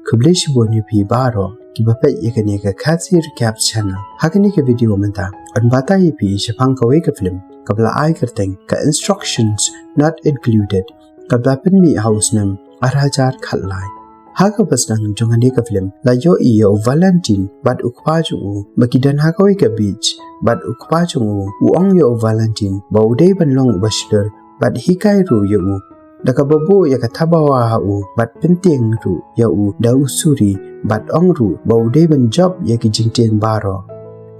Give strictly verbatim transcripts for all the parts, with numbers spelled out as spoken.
Khublei shibun ïa phi baroh kiba peit ïa kane ka Khasi Recaps channel. Ha kane ka video mynta, yn batai ïa phi shaphang kawei ka film kaba la ai kyrteng ka Instructions Not Included, kaba la pynmih ha u snem ar hajar khatlai. Ha kaba sdang jong kane ka film, la ïohi ïa u Valentine bad u kpa jong u ba ki don ha kawei ka beach, bad u kpa jong u u ong ïa u Valentine ba u dei ban long u bachelor bad hikai ruh ïa u da kaba buh ïa ka thabawa ha u bad pyntieng ruh ïa u da u suri, bad ong ruh ba u dei ban jop ïa ki jingtieng baroh.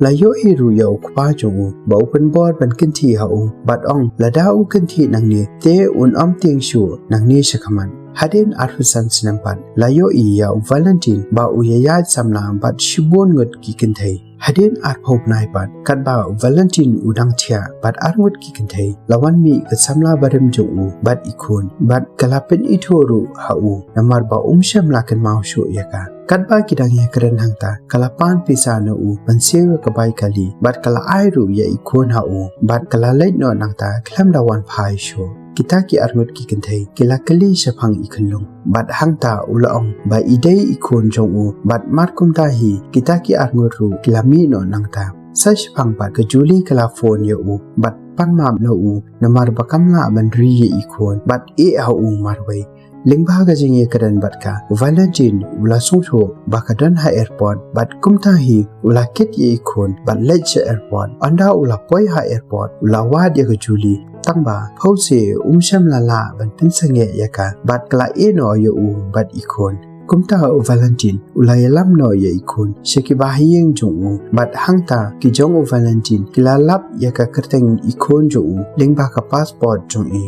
La ïohi ruh ïa u kpa jong u ba u pynbor ban kynthih ha u bad ong lada u kynthih nangne te un ym tieng shuh nangne shakhmat. Hadien arphew san snem pat, la ïohi ïa u Valentine ba u ïaid samla bad shibun ngut ki kynthei. Hadien arphew bnai pat, katba u Valentine u dang thiah bad arngut ki kynthei, la wan mih ka samla barim jong u bad i khun, bad ka la pynithuh ruh ha u namar ba um shym la kynmaw shuh ïa ka. Katba ki dang ïakren hangta, ka la pan pisa na u ban siew ïa ka bai kali, bad ka la ai ruh ïa i khun ha u, bad ka la leit noh nangta khlem da wan phai shuh. Kita ki arngut ki kynthei ki la kylli shaphang i khyllung, bad hangta u la ong ba i dei i khun jong u, bad markumta hi kita ki arngut ruh ki la mih noh nangta. Sa shaphang pat ka Julie ka la phone ïa u bad pan map na u namar ba kam lah ban ri ïa i khun bad ïeh ha u marwei. Lyngba ka jingïakren bad ka, u Valentine u la sngewthuh ba ka don ha airport, bad kumta hi u la kit ïa i khun bad leit sha airport. Ynda u la poi ha airport, u la wad ïa ka Julie, tangba phewse um shym la lah ban pynsangeh ïa ka bad ka la ïeh noh ïa u bad i khun. Kumta u Valentine u la ïalam noh ïa i khun sha ki bahaïing jong u, bad hangta ki jong u Valentine ki la lap ïa ka kyrteng i khun jong u lyngba ka passport jong i.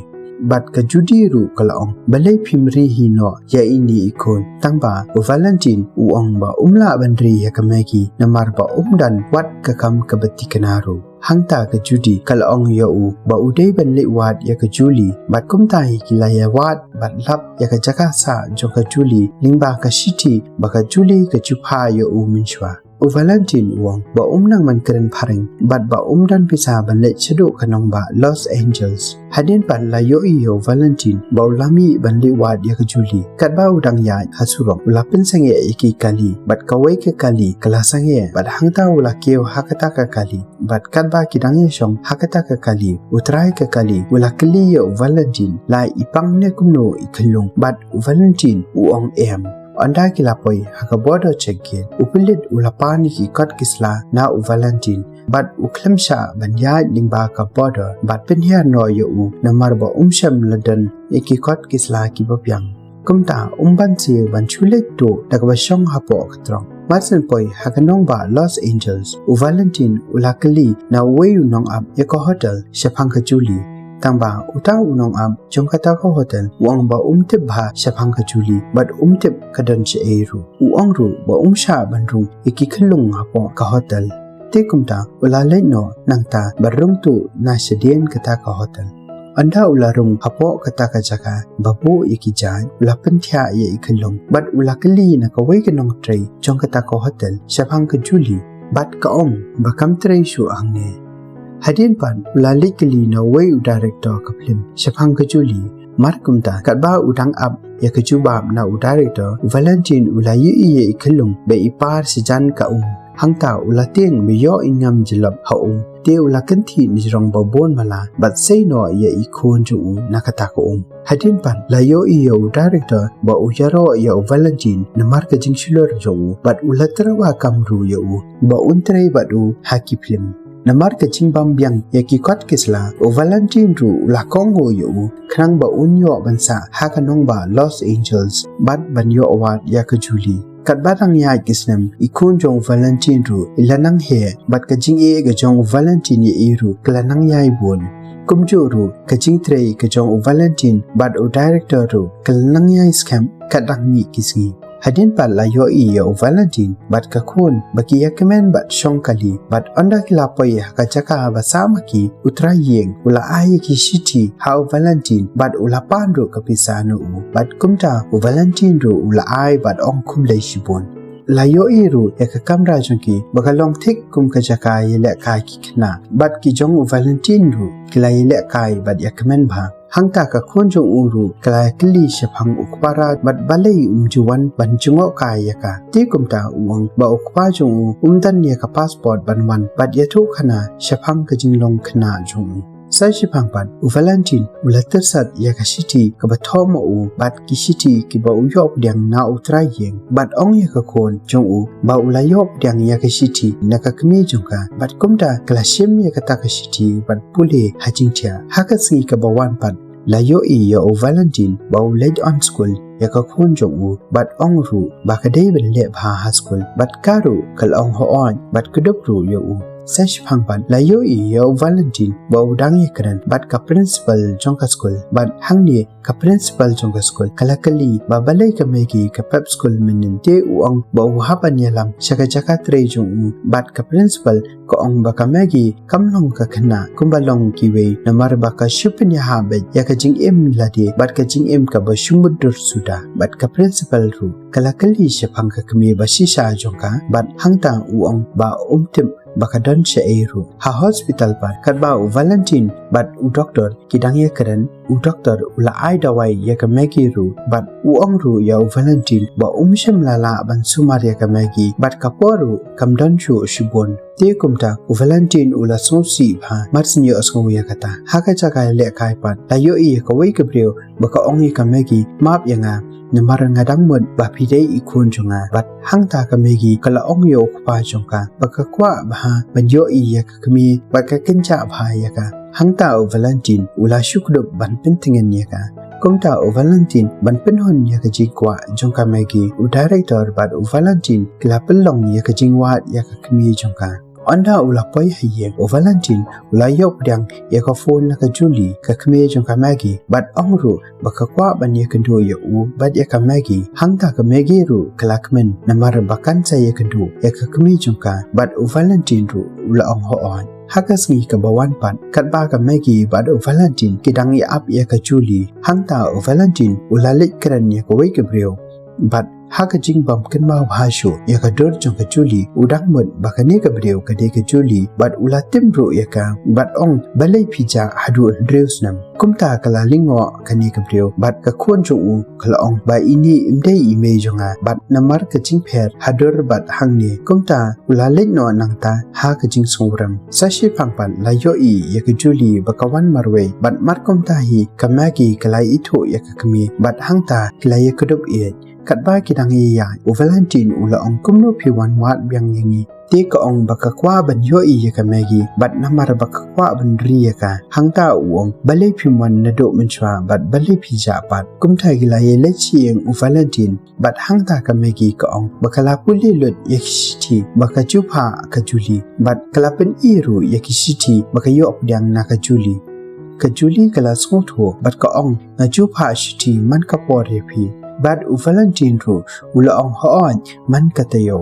Bad ka Judy ruh ka la ong, balei phim ri hi noh ïa ine i khun? Tangba u Valentine u ong ba um lah ban ri ïa ka Maggie namar ba um don wat ka kam kaba thikna ruh. Hangta ka Judy ka la ong ïa u ba u dei ban leit wad ïa ka Julie, bad kumta hi ki la ïa wad bad lap ïa ka jaka sah jong ka Julie lyngba ka shithi ba ka Julie ka ju phah ïa u mynshuwa. U Valentine u ong ba um nang ban kren phareng bad ba um don pisa ban leit shaduh ka nongbah Los Angeles. Hadien pat la ïohi ïa u Valentine ba u la mih ban leit wad ïa ka Julie. Katba u dang ïaid ha surok, u la pynsangeh ïa ki kali, bad kawei ka kali ka la sangeh, bad hangta u la kiew ha kata ka kali. Bad katba ki dang ïashong ha kata ka kali, u trai ka kali u la kylli ïa u Valentine, la i pang ne kumno i khyllung, bad u Valentine u ong em. Ynda ki la poi ha ka border check gate, u pulit u la pan ïa ki kot ki sla na u Valentine, bad u khlem shah ban ïaid lyngba ka border bad pynhiar noh ïa u namar ba um shym la don ïa ki kot ki sla kiba biang. Kumta um banse ban shu leit tuh da kaba shong hapoh ka trok. Mar syn poi ha ka nongbah Los Angeles, u Valentine u la kylli na uwei u nongap ïa ka hotel shaphang ka Julie. Tangba uta u nongap jong kata ka hotel u ong ba um tip bha shaphang ka Julie, bad um tip ka don shaei ruh. U ong ruh ba um shah ban rung ïa ki khyllung hapoh ka hotel. Te kumta u la leit noh nangta ban rung tuh na shadien kata ka hotel. Ynda u la rung hapoh kata ka jaka ba buh ïa ki jait, u la pynthiah ïa i khyllung, bad u la kylli na kawei ka nongtrei jong kata ka hotel shaphang ka Julie, bad ka ong ba kam trei shuh hangne. Hadien pat u la leit kylli na uwei u director ka film shaphang ka Julie. Mar kumta, katba u dang ap ïa ka jubab na u director, u Valentine u la ïohi ïa i khyllung ba i par shajan ka um. Hangta u la tieng ba ïoh i ngam jyllop ha um. Te u la kynthih na jrong ba bun mala bad sei noh ïa i khun jong u na kata ka um. Hadien pat la ïohi ïa u director ba u ïaroh ïa u Valentine namar ka jingshlur jong u, bad u la tyrwa kam ruh ïa u ba un trei bad u ha ki film. Namar ka jingbam biang ïa ki kot ki sla, u Valentine ruh u la kohnguh ïa u khnang ba un ïoh ban sah ha ka nongbah Los Angeles bad ban ïoh wad ïa ka Julie. Katba dang ïaid ki snem, i khun jong u Valentine ruh i la nang heh, bad ka jingïeit ka jong u Valentine ïa i ruh ka la nang ïai bun. Kumjuh ruh ka jingtrei ka jong u Valentine bad u director ruh ka la nang ïai skhem kat dang mih ki sngi. Hadien pat la ïohi ïa u Valentine bad ka khun ba ki ïakmen bad shong kali, bad ynda ki la poi ha ka jaka ba sah ma ki, u trai ïing u la ai ïa ki shithi ha u Valentine bad u la pan ruh ka pisa na u, bad kumta u Valentine ruh u la ai bad ong khublei shibun. la ïohi ruh ïa ka kamra jong ki ba ka long thik kum ka jaka ïalehkai ki khynnah. Bad ki jong u Valentine ruh ki la ïalehkai bad ïakmen bha. Hangta ka khun jong u ruh ka la kylli shaphang u kpa Raj bad balei um ju wan ban jngoh kai ïa ka. Te kumta u ong ba u kpa jong u um don ïa ka passport ban wan bad ïathuh khana shaphang ka jinglong khynnah jong u. Sa shiphang pat u Valentine u la tyrsat ïa ka shithi kaba thoh ma u bad ki shithi kiba u ïoh pdiang na u trai ïing bad ong ïa ka khun jong u ba u la ïoh pdiang ïa ka shithi na ka kmie jong ka bad kumta ka la shim ïa kata ka shithi bad pule ha jingthiah. Ha ka sngi kaba wan pat la ïohi ïa u Valentine ba u leit on skul ïa ka khun jong u bad ong ruh ba ka dei ban leh bha ha skul bad ka ruh ka la ong hooid bad kdup ruh ïa u. Sa shiphang pat la ïohi ïa u Valentine ba u dang ïakren bad ka principal jong ka skul bad hangne ka principal jong ka skul ka la kylli ba balei ka Maggie ka pep skul mynnin. Te u ong ba u hap ban ïalam sha ka jaka trei jong u bad ka principal ka ong ba ka Maggie kam long ka khynnah kumba long kiwei namar ba ka shu pynïaha beit ïa ka jingim lade bad ka jingim kaba shu mutdur suda. Bad ka principal ruh ka la kylli shaphang ka kmie ba shisha jong ka bad hangta u ong ba um tip ba ka don shaei ruh. Ha hospital pat katba u Valentine bad u doktor ki dang ïakren, u doktor u la ai dawai ïa ka Maggie ruh bad u ong ruh ïa u Valentine ba um shym la lah ban sumar ïa ka Maggie bad ka por ruh kam don shuh shibun. Te kumta u Valentine u la sngewsih bha mar shu ïohsngew ïa kata. Ha ka jaka ïalehkai pat la ïohi ïa kawei ka briew ba ka ong ïa ka Maggie, map ïa nga namar nga dang mut ba phi dei i khun jong nga. Bad hangta ka Maggie ka la ong ïa u kpa jong ka ba ka kwah bha ban ïohi ïa ka kmie bad ka kynjah bha ïa ka. Hangta u Valentine u la shu kdup ban pyntngen ïa ka. Kumta u Valentine ban pynhun ïa ka jingkwah jong ka Maggie, u director bad u Valentine ki la pynlong ïa ka jingwad ïa ka kmie jong ka. Ynda u la poi ha ïing u Valentine u la ïoh pdiang ïa ka phone na ka Julie ka kmie jong ka Maggie bad ong ruh ba ka kwah ban ïakynduh ïa u bad ïa ka Maggie. Hangta ka Maggie ruh ka la kmen namar ba kan sa ïakynduh ïa ka kmie jong ka bad u Valentine ruh u la ong hooid. Ha ka sngi kaba wan pat katba ka Maggie bad u Valentine ki dang ïa ap ïa ka Julie, hangta u Valentine u la leit kren ïa kawei ka briew bad ha ka jingbym kynmaw bha shuh ïa ka dur jong ka Julie, u dang mut ba kane ka briew ka dei ka Julie bad u la tim ruh ïa ka bad ong balei phi jah haduh hynriew snem. Kumta ka la lyngngoh kane ka briew bad ka khun jong u ka la ong ba ine im dei i mei jong nga bad namar ka jingpher ha dur bad hangne. Kumta u la leit noh nangta ha ka jingsngewrem. Sa shiphang pat la ïohi ïa ka Julie ba ka wan marwei bad mar kumta hi ka Maggie ka la ithuh ïa ka kmie bad hangta ki la ïakdup ïeit. Katba ki dang ïaïaid u Valentine u la ong kumno phi wan wad biang ïa ngi. Te ka ong ba ka kwah ban ïohi ïa ka Maggie bad namar ba ka kwah ban ri ïa ka. Hangta u ong balei phim wan naduh mynshuwa bad balei phi jah pat. Kumta ki la ïaleit sha ïing u Valentine bad hangta ka Maggie ka ong ba ka la pule lut ïa ki shithi ba ka ju phah ka Julie bad ka la pyni ruh ïa ki shithi ba ka ïoh pdiang na ka Julie. Ka Julie ka la sngewthuh bad ka ong nga ju phah shithi man ka por ïa phi. Bad u Valentine ruh u la ong hooid man ka taïew.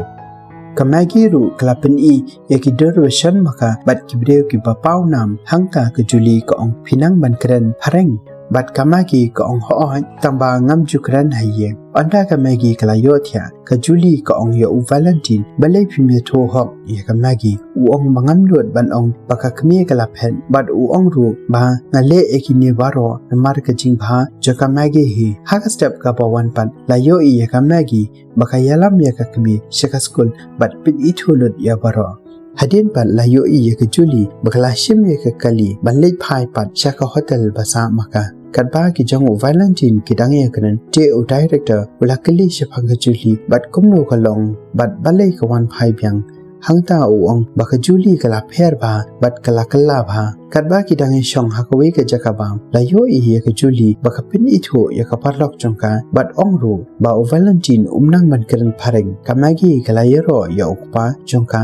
Ka Maggie ruh ka la pyni ïa ki dur ba shon ma ka bad ki briew kiba paw nam. Hangta ka Julie ka ong phi nang ban kren phareng. Bad ka Maggie ka ong hooid tang ba ngam ju kren ha ïing. Ynda ka Maggie ka la ïohthiah ka Julie ka ong ïa u Valentine balei phim ïathuh hok ïa ka Maggie. U ong ba ngam nud ban ong ba ka kmie ka la phet bad u ong ruh ba nga leh ïa kine baroh namar ka jingbha jong ka Maggie hi. Ha ka step kaba wan pat la ïohi ïa ka Maggie ba ka ïalam ïa ka kmie sha ka skul bad pynithuh lut ïa baroh. Hadien pat la ïohi ïa ka Julie ba ka la shim ïa ka kali ban leit phai pat sha ka hotel ba sah ma ka. Katba ki jong u Valentine ki dang ïakren te u director u la kylli shaphang ka Julie bad kumno ka long bad balei ka wan phai biang. Hangta u ong ba ka Julie ka la pher bha bad ka la kylla bha. Katba ki dang ïashong ha kawei ka jaka bam la ïohi ïa ka Julie ba ka pynithuh ïa ka paralok jong ka bad ong ruh ba u Valentine um nang ban kren phareng. Ka Maggie ka la ïaroh ïa u kpa jong ka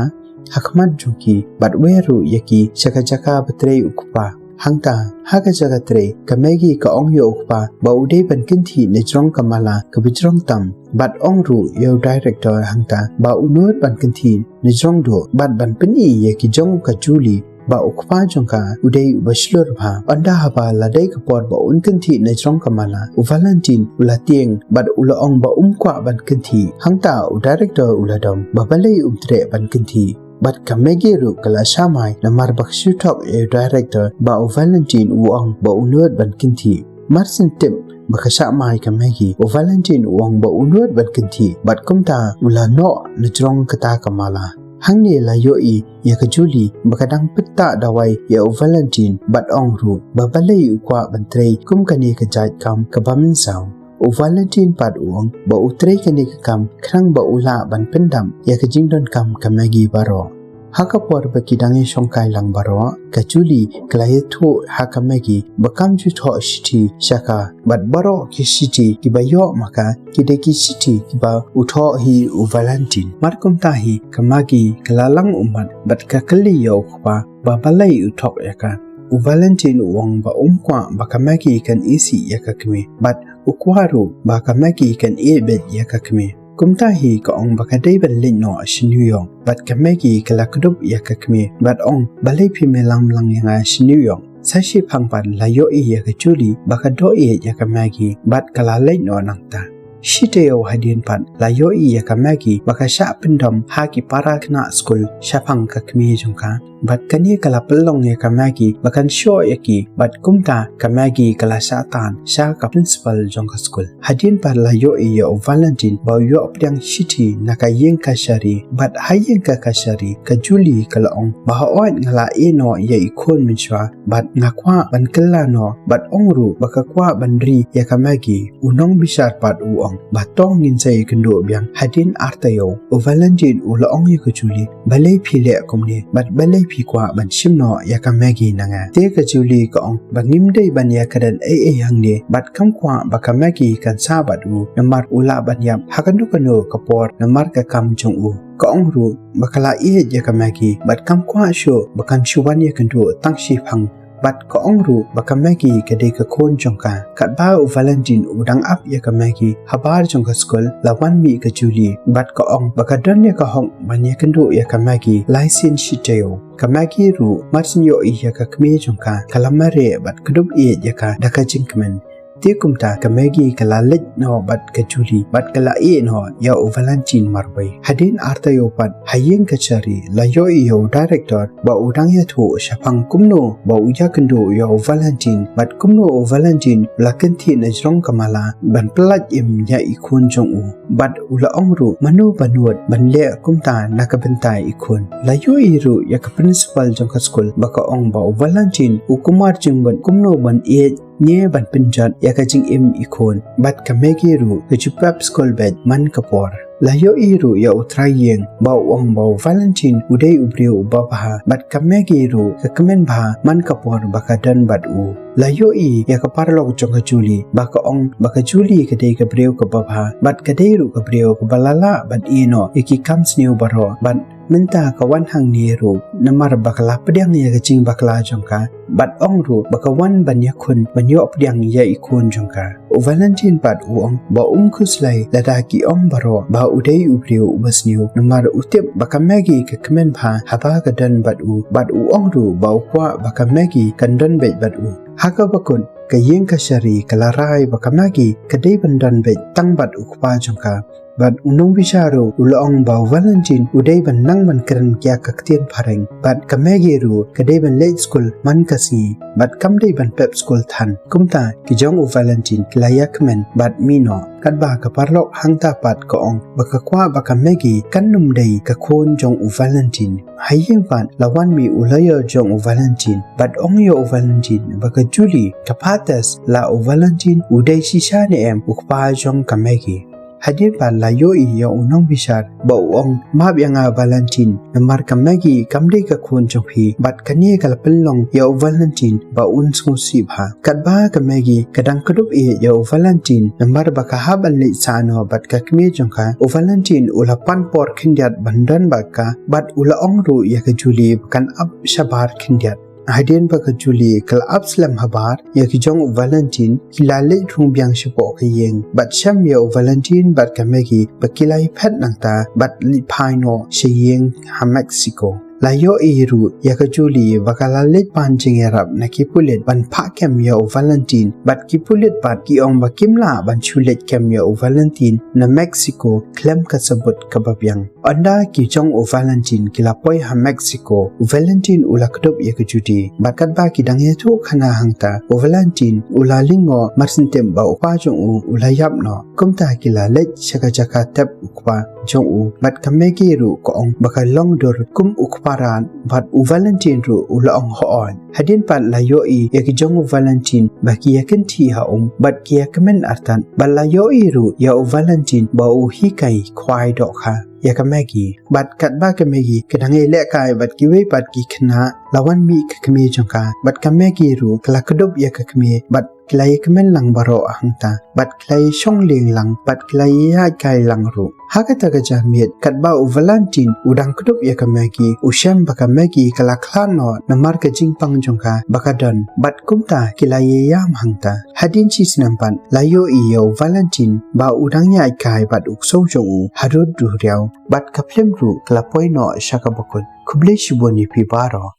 ha khmat jong ki bad wer ruh ïa ki sha ka jaka ba trei u kpa. Hangta ha ka jaka trei ka Maggie ka ong ïa u kpa ba u dei ban kynthih na jrong ka mala kaba jrong tam bad ong ruh ïa u director hangta ba u nud ban kynthih na jrong duh bad ban pyni ïa ki jong ka Julie ba u kpa jong ka u dei uba shlur bha. Ynda haba la dei ka por ba un kynthih na jrong ka mala, u Valentine u la tieng bad u la ong ba um kwah ban kynthih. Hangta u director u la dom ba balei um treh ban kynthih. Bad ka Maggie ruh ka la shamai namar ba ka shu thok ïa u director ba u Valentine u ong ba u nud ban kynthih. Mar shen tip ba ka shamai ka Maggie, u Valentine u ong ba u nud ban kynthih bad kumta u la noh na jrong kata ka mala. Hangne la ïohi ïa ka Julie ba ka dang pynthah dawai ïa u Valentine bad ong ruh ba balei u kwah ban trei kum kane ka jait kam kaba mynsaw. U Valentine pat u ong ba u trei kane ka kam khnang ba u lah ban pyndap ïa ka jingdonkam ka Maggie baroh. Ha ka por ba ki dang ïashongkai lang baroh, ka Julie ka la ïathuh ha ka Maggie ba kam ju thoh shithi sha ka, bad baroh ki shithi kiba ïoh ma ka ki dei ki shithi kiba u thoh hi u Valentine. Mar kumta hi ka Maggie ka la lang ummat bad ka kylli ïa u kpa ba balei u thok ïa ka. U Valentine u ong ba um kwah ba ka Maggie kan isih ïa ka kmie bad u kwah ruh ba ka Maggie kan ïeit beit ïa ka kmie. Kumta hi ka ong ba ka dei ban leit noh sha New York bad ka Maggie ka la kdup ïa ka kmie bad ong balei phi me lam lang ïa nga sha New York. Sa shiphang pat la ïohi ïa ka Julie ba ka doh ïeit ïa ka Maggie bad ka la leit noh nangta. Shi taïew hadien pat la ïohi ïa ka Maggie ba ka shah pyndom ha ki para khynnah skul shaphang ka kmie jong ka. Bad kane ka la pynlong ïa ka Maggie ba kan shoh ïa ki bad kumta ka Maggie ka la shah tan sha ka principal jong ka skul. Hadien pat la ïohi ïa u Valentine ba u ïoh pdiang shithi na ka ïing kashari bad ha ïing ka kashari ka Julie ka la ong ba hooid nga la ïeh noh ïa i khun mynshuwa bad nga kwah ban kylla noh bad ong ruh ba ka kwah ban ri ïa ka Maggie. U nongbishar pat u ong ba to ngin sa ïakynduh biang hadien ar taïew. U Valentine u la ong ïa ka Julie balei phi leh kumne bad balei phi kwah ban shim noh ïa ka Maggie na nga. Te ka Julie ka ong ba ngim dei ban ïakren ei ei hangne bad kam kwah ba ka Maggie kan sah bad u namar u lah ban ïap ha kano kano ka por namar ka kam jong u. Ka ong ruh ba ka la ïeit ïa ka Maggie bad kam kwah shuh ba kan shu wan ïakynduh tang shiphang. Bad ka ong ruh ba ka Maggie ka dei ka khun jong ka. Katba u Valentine u dang ap ïa ka Maggie habar jong ka skul la wan mih ka Julie bad ka ong ba ka don ïa ka hok ban ïakynduh ïa ka Maggie lai sien shi taïew. Ka Maggie ruh mar shen ïohi ïa ka kmie jong ka ka la mareh bad kdup ïeit ïa ka da ka jingkmen. Te kumta ka Maggie ka la leit noh bad ka Julie bad ka la ïeh noh ïa u Valentine marwei. Hadien ar taïew pat ha ïing kashari la ïohi ïa u director ba u dang ïathuh shaphang kumno ba u ïakynduh ïa u Valentine bad kumno u Valentine u la kynthih na jrong ka mala ban pyllait im ïa i khun jong u. Bad u la ong ruh mano ba nud ban leh kumta na ka bynta i khun. La ïohi ruh ïa ka principal jong ka skul ba ka ong ba u Valentine u kumar jingmut kumno ban ïeit ne ban pynjot ïa ka jingim i khun. Bad ka Maggie ruh ka ju pep skul beit man ka por. La ïohi ruh ïa u trai ïing ba u ong ba u Valentine u dei u briew uba bha bad ka Maggie ruh ka kmen bha man ka por ba ka don bad u. La ïohi ïa ka paralok jong ka Julie ba ka ong ba ka Julie ka dei ka briew kaba bha bad ka dei ruh ka briew kaba la lah ban ïeh noh ïa ki kam sniew baroh bad mynta ka wan hangne ruh namar ba ka la pdiang ïa ka jingbakla jong ka bad ong ruh ba ka wan ban ïakhun ban ïoh pdiang ïa i khun jong ka. U Valentine pat u ong ba um khuslai lada ki ong baroh ba u dei u briew uba sniew namar u tip ba ka Maggie ka kmen bha haba ka don bad u bad u ong ruh ba u kwah ba ka Maggie kan don beit bad u. Ha kaba kut ka ïing kashari ka la rai ba ka Maggie ka dei ban don beit tang bad u kpa jong ka. Bad u nongbishar ruh u la ong ba u Valentine u dei ban nang ban kren ïa ka ktien phareng bad ka Maggie ruh ka dei ban leit skul man ka sngi bad kam dei ban pep skul than. Kumta ki jong u Valentine ki la ïakmen bad mih noh. Katba ka paralok hangta pat ka ong ba ka kwah ba ka Maggie kan ym dei ka khun jong u Valentine. Ha ïing pat la wan mih u lawyer jong u Valentine bad ong ïa u Valentine ba ka Julie ka phah test la u Valentine u dei shisha ne em u kpa jong ka Maggie. Hadien pat la ïohi ïa u nongbishar ba u ong map ïa nga Valentine namar ka Maggie kam dei ka khun jong phi bad kane ka la pynlong ïa u Valentine ba un sngewsih bha. Katba ka Maggie ka dang kdup ïeit ïa u Valentine namar ba ka hap ban leit sah noh bad ka kmie jong ka, u Valentine u la pan por khyndiat ban don bad ka bad u la ong ruh ïa ka Julie ba kan ap shabar khyndiat. Hadien ba ka Julie ka la ap slem habar ïa ki jong u Valentine ki la leit rung biang shapoh ka ïing bad shem ïa u Valentine bad ka Maggie ba ki la ïaphet nangta bad leit phai noh sha ïing ha Mexico. La ïohi ruh ïa ka Julie ba ka la leit pan jingïarap na ki pulit ban phah kem ïa u Valentine, bad ki pulit pat ki ong ba kim lah ban shu leit kem ïa u Valentine na Mexico khlem ka sabut kaba biang. Ynda ki jong u Valentine ki la poi ha Mexico, u Valentine u la kdup ïa ka Judy. Bad katba ki dang ïathuh khana hangta, u Valentine u la lyngngoh mar shen tip ba u kpa jong u u la ïap noh. Kumta ki la leit sha ka jaka tep u kpa jong u. Bad ka Maggie ruh ka ong ba ka long dur kum u kpa rat, bad u Valentine ruh u la ong hooid. Hadien pat la ïohi ïa ki jong u Valentine ba ki ïa kynthih ha um bad ki ïa kmen artat. Bad la ïohi ruh ïa u Valentine ba u hikai khwai dohkha ïa ka Maggie. Bad katba ka Maggie ka dang ïalehkai bad kiwei pat ki khynnah, la wan mih ka kmie jong ka. Bad ka Maggie ruh ka la kdup ïa ka kmie bad ki la ïa kmen lang baroh hangta. Bad ki la ïa shong lieng lang bad ki la ïa ïaid kai lang ruh. Ha kata ka janmiet katba u Valentine u dang kdup ïa ka Maggie, u shem ba ka Maggie ka la khlad noh namar ka jingpang jong ka ba ka don. Bad kumta ki la ïa ïam hangta. Hadien shi snem pat la ïohi ïa u Valentine ba u dang ïaid kai bad u ksew jong u harud duriaw. Bad ka phlim ruh ka la poi noh sha kaba kut. Khublei shibun ïa phi baroh.